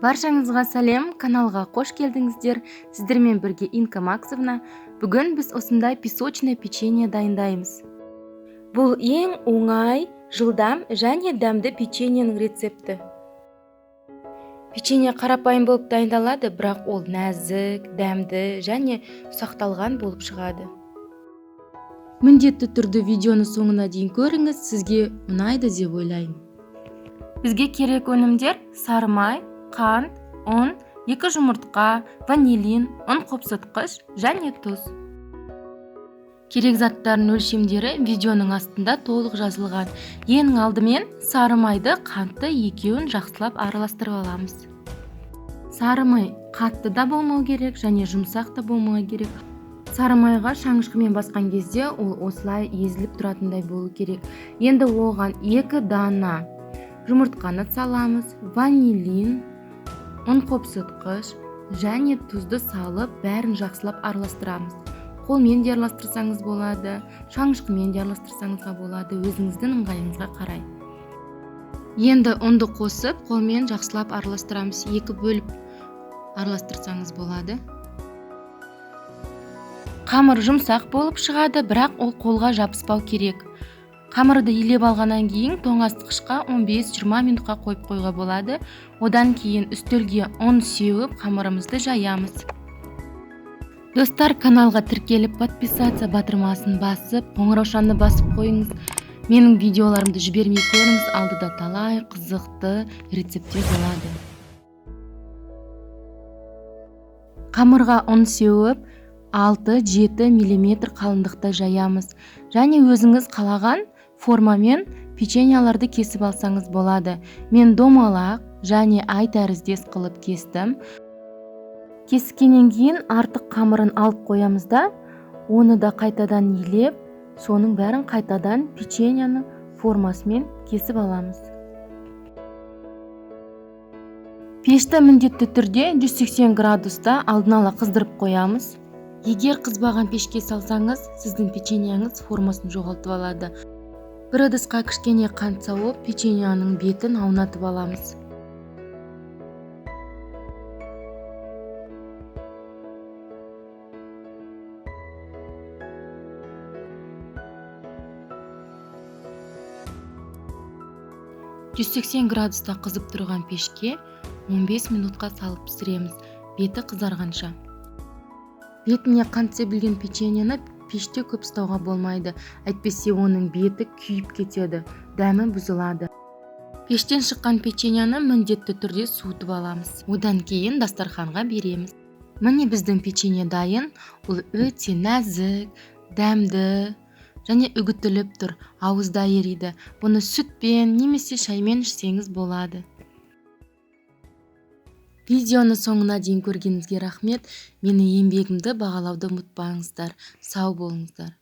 Баршаңызға сәлем, каналға қош келдіңіздер. Сіздермен бірге Инка Максовна. Бүгін біз осындай песочное печенье дайындаймыз. Бұл ең оңай, жылдам және дәмді печеньенің рецепті. Печенье қарапайым болып дайындалады, бірақ ол нәзік, дәмді және ұсақталған болып шығады. Міндетті түрде видеоны соңына дейін көріңіз, сізге ұнайды деп ойлаймын. Бізге керек өнімдер: сары май, қант, ұн, 2 жұмыртқа, ванилин, ұн қопсытқыш және тұз. Керек заттардың өлшемдері видеоның астында толық жазылған. Ең алдымен сары майды, қантты екеуін жақсылап араластырып аламыз. Сары май қатты да болмау керек және жұмсақ та болмау керек. Сары майға шаңышқымен басқан кезде ол осылай езіліп тұратындай болу керек. Енді оған 2 дана жұмыртқаны саламыз, ванилин, ұн қопсытқыш және тұзды салып, бәрін жақсылап араластырамыз. Қолмен де араластырсаңыз болады, шаңышқымен де араластырсаңызға болады, өзіңіздің ыңғайыңызға қарай. Енді ұнды қосып, қолмен жақсылап араластырамыз. 2 бөліп араластырсаңыз болады. Қамыр жұмсақ болып шығады, бірақ ол қолға жабыспау керек. Қамырды илеп алғаннан кейін тоңазытқышқа 15-20 минутқа қойып қоюға болады. Одан кейін үстелге ұн сеуіп, қамырымызды жаямыз. Достар, каналға тіркеліп, подписаться батырмасын басып, қоңыраушаны басып қойыңыз. Менің видеоларымды жібермей көріңіз, алдыда талай қызықты рецепттер болады. Қамырға ұн сеуіп, 6-7 миллиметр қалыңдықта жаямыз. Және өзіңіз қалаған формамен печеньяларды кесіп алсаңыз болады. Мен домалақ және ай тәріздес қылып кестім. Кескеннен кейін артық қамырын алып қоямыз да, оны да қайтадан илеп, соның бәрін қайтадан печеньяның формасымен кесіп аламыз. Пешті міндетті түрде 180 градуста алдын ала қыздырып қоямыз. Егер қызбаған пешке салсаңыз, сіздің печеньяңыз формасын жоғалтып алады. Бір ыдысқа кішкене қант сауып, печеньяның бетін аунатып аламыз. 180 градуста қызып тұрған пешке 15 минутқа салып пісіреміз, беті қызарғанша. Бетіне қант себілген печеньені пеште көп ұстауға болмайды, әйтпесе оның беті күйіп кетеді, дәмі бұзылады. Пештен шыққан печеньені міндетті түрде суытып аламыз. Одан кейін дастарханға береміз. Міне біздің печенье дайын. Ол өте нәзік, дәмді және үгітіліп тұр, ауызда ериді. Бұны сүтпен немесе шаймен ішсеңіз болады. Видеоны соңына дейін көргеніңізге рахмет. Менің еңбегімді бағалауды ұмытпаңыздар. Сау болыңыздар.